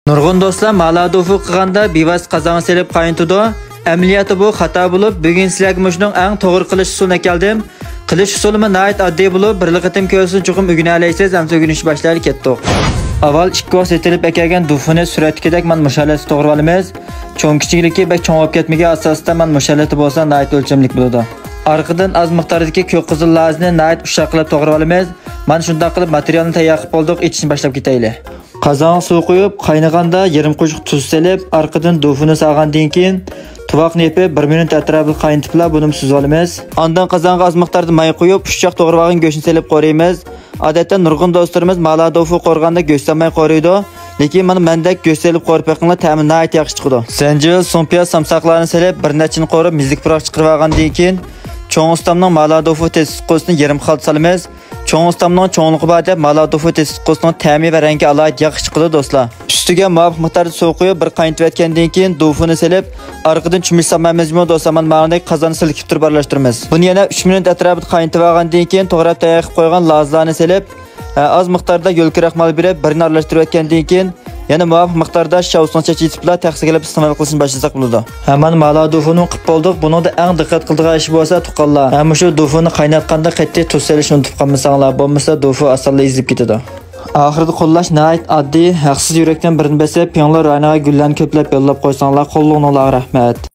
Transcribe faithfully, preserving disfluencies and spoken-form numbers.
نۇرغۇن دوستلار مالادوفۇ قىلغاندا بىۋاسىتە قازانغا سېلىپ قاينىتىدۇ. ئەمەلىيەتتە بۇ خاتا بولۇپ، بۈگۈن سىلەرگە مۇشۇنىڭ ئەڭ توغرا قىلىش ئۇسۇلىنى ئەكەلدىم. قىلىش ئۇسۇلىمۇ ناھايىتى ئاددىي بولۇپ، بىرلا قېتىم كۆرسىڭىز چوقۇم ئۆگىنەلەيسىز. ئەمسە ئۆگىنىشنى باشلايلى، كەتتۇق. ئاۋۋال ئىككى ۋاق سېتىلىپ ئەكەلگەن دۇفۇنى سۈرەتتىكىدەك مانا مۇشۇ ھالەتتە توغرىۋالىمىز. چوڭ كىچىكلىكى بەك چوڭ بولۇپ كەتمىگەن ئاساستا مانا مۇشۇ ھالەتتە بولسا ناھايىتى ئۆلچەملىك بولىدۇ. ئارقىدىن ئاز مىقداردىكى كۆك قىزىل لازىنى ناھايىتى ئۇششاق قىلىپ توغرىۋالىمىز. مانا شۇنداق قىلىپ ماتېرىيالنى تەييار قىلىپ بولدۇق، ئېچىشنى باشلاپ كېتەيلى. قازانغا سۇ قۇيۇپ، قاينىغاندا يېرىم قوشۇق تۇز سېلىپ، ئارقىدىن دۇفۇنى سالغاندىن كېيىن، تۇۋاقنى يېپىپ، بىر مىنۇت ئەتراپىدا قاينىتىپلا بۇنى سۈزۈۋالىمىز. ئاندىن قازانغا ئاز مىقداردا ماي قۇيۇپ، ئۇششاق توغرىۋالغان گۆشنى سېلىپ قورۇيمىز. ئادەتتە نۇرغۇن دوستلىرىمىز مالادوفۇ قورۇغاندا گۆش سالماي قورۇيدۇ. لېكىن مانا مەندەك گۆش سېلىپ قورۇپ بېقىڭلار، تەمى ناھايىتى ياخشى چىقىدۇ. زەنجىۋىل، سۇڭپىياز، سامساقلارنى سېلىپ، بىر نەچچىنى قورۇپ، مىزىك پۇراق چىقىرىۋالغاندىن كېيىن، چوڭ ئۇستامنىڭ مالادوفۇ تېتىتقۇسىنى يېرىم خالتا سالىمىز. چوڭ ئۇستامنىڭ چوڭلۇقى بار دەپ، مالادوفۇ تېتىتقۇسىنىڭ تەمى ۋە رەڭگى ئالاھىدە ياخشى چىقىدۇ، دوستلار. ئۈستىگە مۇۋاپىق مىقداردا سۇ قۇيۇپ، بىر قاينىتىۋەتكەندىن كېيىن، دۇفۇنى سېلىپ، ئارقىدىن چۈمۈچ سالمايمىزمۇ، دوستلار؟ مانا ماڭىدەك قازاننى سىلكىپ تۇرۇپ ئارىلاشتۇرىمىز. بۇنى يەنە ئۈچ مىنۇت ئەتراپىدا قاينىتىۋالغاندىن كېيىن، توغراپ تەييار قىلىپ قويغان لازىلارنى سېلىپ، ھە، ئاز مىقداردا يۆل كرەخمال بېرىپ، بىرنى ئارىلاشتۇرۇۋەتكەندىن كېيىن، يەنە مۇۋاپىق مىقداردا شاۋسۇڭ چېچى ئېتىپلا تەخسىگە ئېلىپ ئىستېمال قىلىشنى باشلىساق بولىدۇ. ھە، مانا مالادوفۇنى قىلىپ بولدۇق. بۇنىڭدا ئەڭ دىققەت قىلىدىغان ئىش بولسا، تۇغقانلار، ھە، مۇشۇ دۇفۇنى قايناتقاندا قەتئىي تۇز سېلىشنى ئۇنتۇپ قالمىساڭلار، بولمىسا دۇفۇ ئاسانلا ئېزىلىپ كېتىدۇ. ئاخىرىدا قوللاش ناھايىتى ئاددىي، ھەقسىز يۈرەكتىن بىرنى بېسىپ، پىڭلې رايونىغا گۈللەرنى كۆپلەپ يوللاپ قويساڭلار، قوللىغىنىڭلارغا رەھمەت.